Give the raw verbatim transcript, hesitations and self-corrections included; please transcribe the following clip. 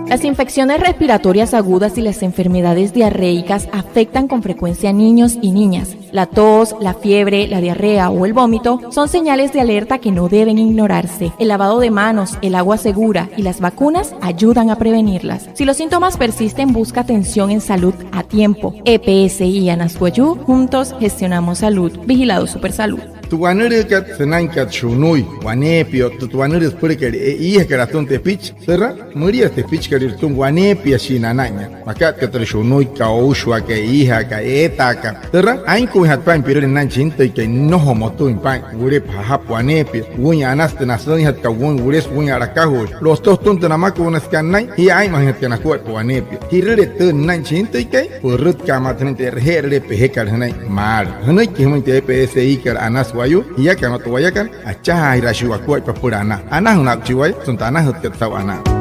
Las infecciones respiratorias agudas y las enfermedades diarreicas afectan con frecuencia a niños y niñas. La tos, la fiebre, la diarrea o el vómito son señales de alerta que no deben ignorarse. El lavado de manos, el agua segura y las vacunas ayudan a prevenirlas. Si los síntomas persisten, busca atención en salud a tiempo. E P S I Anas Wayuu, juntos gestionamos salud. Vigilado Supersalud. Tü wanülüükat sünainkat Shunui waneepia otta tü wanülüü süpülekat iijakat atüma tepichi, türa müliaa tepichikalüirua sütüma waneepiashii nanainmaya. Makat aka türa Shunui, aka Oushua, aka Iihaa, aka Eetaa, aka türa ainkuuinjatü paa'in pi'rüle nünain chi jintüikai, nnojo motüin paa'in, wulepa jajapü waneepia. Wüin anasü tü nasüinjatkat, wüin wulesü, wüin a'lakajuushi. Lo'usü tüü sütüma tü namakuunasekat nünain, jia aa'inmajüinjatkat nakuaippa waneepia. Ji'rüle tüü nünain chi jintüikai, pürütka'a ma'i tü nünain tü e'reje'erüle pejekat jünain maalü. Jünüiki jümüin tü E P S I-kat Anas Wayuu, jiakana otta wayakana achajaajiraashii wakuaippa süpüla anaa. Anajüna aa'uchii waya sünain tü anajütkat saa'u anaa.